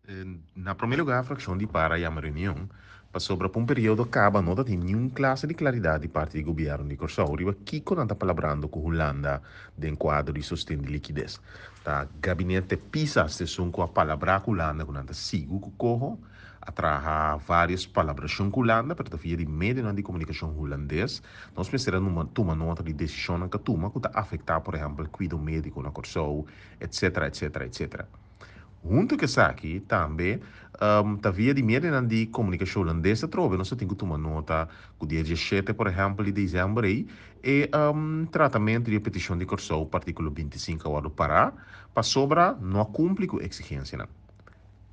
Na promé lugá frakshon di par a yama reunion pasobra pa un periodo kaba no ta tin niun klase di klaridat di parti di gobièrnu di Kòrsou riba kiko nan ta palabrando ku Hulanda den kuadro di sosten di likides. Ta gabinete Pisas esun ku a palabrá ku Hulanda ku nan ta sigu ku koho. A traha vários palabrashon ku Hulanda pero ta via di medionan di komunikashon hulandes. Nos mester a tuma nota di desishonnan ku a tuma ku ta afektá por ehèmpel kuido médiko na Kòrsou etsetera etsetera etsetera. Huntu ku esaki tambe ta via di medionan di komunikashon hulandes atrobe nos ta tin ku tuma nota ku dia diesshete por ehèmpel di desèmber ei e tratamentu di e petishon di Kòrsou pa artíkulo 25 a wòrdu pará pasobra no a kumpli ku eksigensianan.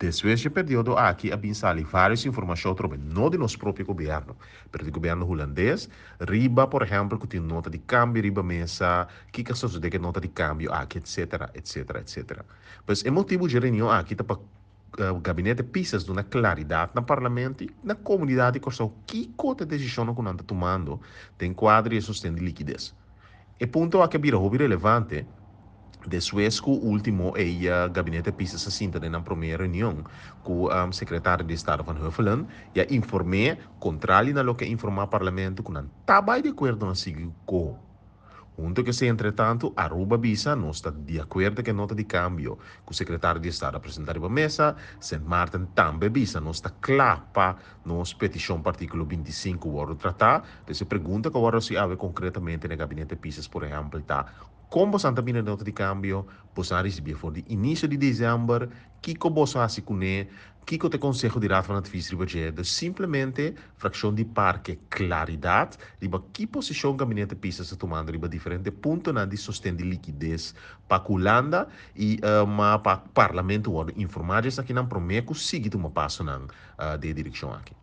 Despues dje periodo aki a bin sali varios informashon atrobe no di nos propio gobièrnu pero di gobièrnu hulandes riba por ehèmpel ku tin nota di kambio riba mesa, kiko a sosodé ku e nota di kambio aki etsetera etsetera etsetera. Pues e motibu dje reunion aki ta pa Gabinete Pisas duna klaridat na Parlamento i na komunidat di Kòrsou kiko ta e desishonnan ku nan ta tumando den kuadro di e sosten di likides. E punto aki a bira hopi relevante despues ku ultimo e Gabinete Pisas a sinta den nan promé reunion ku Sekretario di Estado Van Huffelen i a inform'é, kontrali na loke a informá Parlamento, ku nan ta bai di akuerdo na sigui ku. Hunto ku esei entretantu, Aruba bisa nos ta di akuerdo ku e nota di kambio ku Sekretario di Estado a presentá riba mesa. Sint Maarten tambe bisa nos ta kla pa nos petishon pa artíkulo 25 wòrdu tratá. Pues e pregunta ku a wòrdu hasi awe konkretamente na e gabinete Pisas por ehèmpel ta, Kon bosan ta bini e nota di kambio? Bosan a risibié for di inisio di desèmber? Kiko boso a hasi kuné? Kiko ta e konseho di Raad van Advies riba dje? Dus simplemente frakshon di par ke klaridat riba ki posishon Gabinete Pisas ta tumando riba diferente puntonan di sosten di likides pa ku Hulanda i pa Parlamento wòrdu informá dje esakinan promé ku sigui tuma pasonan den e direkshon aki.